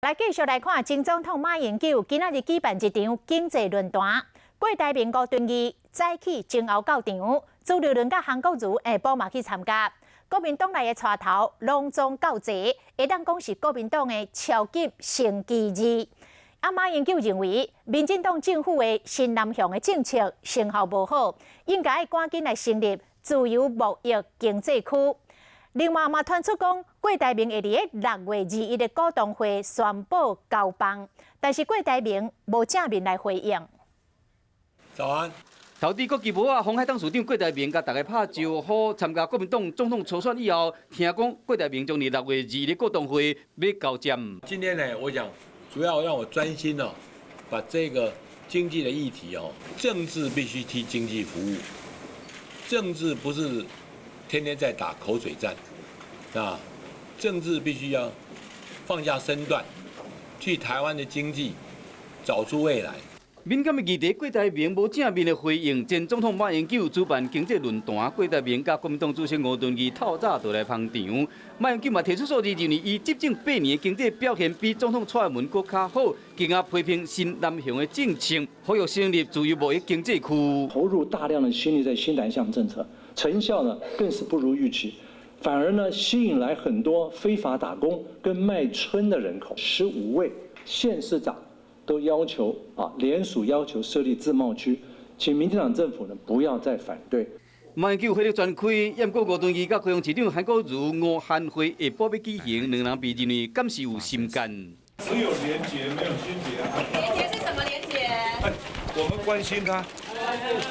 來繼續來看，前總統馬英九今仔日舉辦一場經濟論壇，郭台銘、吳敦義早起前後到場，朱立倫佮韓國瑜下晡嘛去參加。國民黨內的帶頭攏總到齊，會當講是國民黨的超級星期二。啊，馬英九認為，民進黨政府的新南向的政策成效無好，應該趕緊來成立自由貿易經濟區。另外嘛，傳出講郭台銘會佇咧6月21的股東會宣布交棒，但是郭台銘無正面來回應。早安。投資國際部啊，鴻海董事長郭台銘共大家拍招呼，參加國民黨總統初選以後，聽講郭台銘將佇6月2日的股東會欲交接。今天呢，我想主要讓我專心哦，把這個經濟的議題哦，政治必須替經濟服務，政治不是天天在打口水戰。啊，政治必須要放下身段，替台灣的經濟找出未來。敏感的議題，郭台銘無正面的回應。前總統馬英九主辦經濟論壇，郭台銘佮國民黨主席吳敦義透早就來捧場。馬英九嘛提出數字，認為伊執政8年的經濟表現比總統蔡英文閣較好，更加批評新南向的政策，呼籲成立自由貿易經濟區。投入大量的心力在新南向政策，成效呢更是不如預期。反而呢，吸引來很多非法打工跟賣春的人口。15位縣市長都要求啊，聯署要求設立自貿區，請民進黨政府呢不要再反對。馬英九火力全開，毋過吳敦義佮高雄市長韓國瑜吳韓會下晡欲舉行，兩人被認為敢是有心間。只有連結，沒有心結。連結是什麼連結？哎，我們關心他，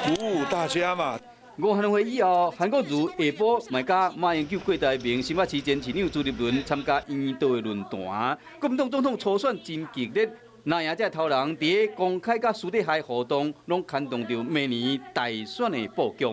鼓舞大家嘛。吳韓會以後，韓國瑜下晡嘛佮馬英九、郭台銘、新北市前市長朱立倫參加圓桌的論壇。國民黨總統初選真激烈，若贏這頭人佇咧公開佮私底下活動，攏牽動著明年大選的布局。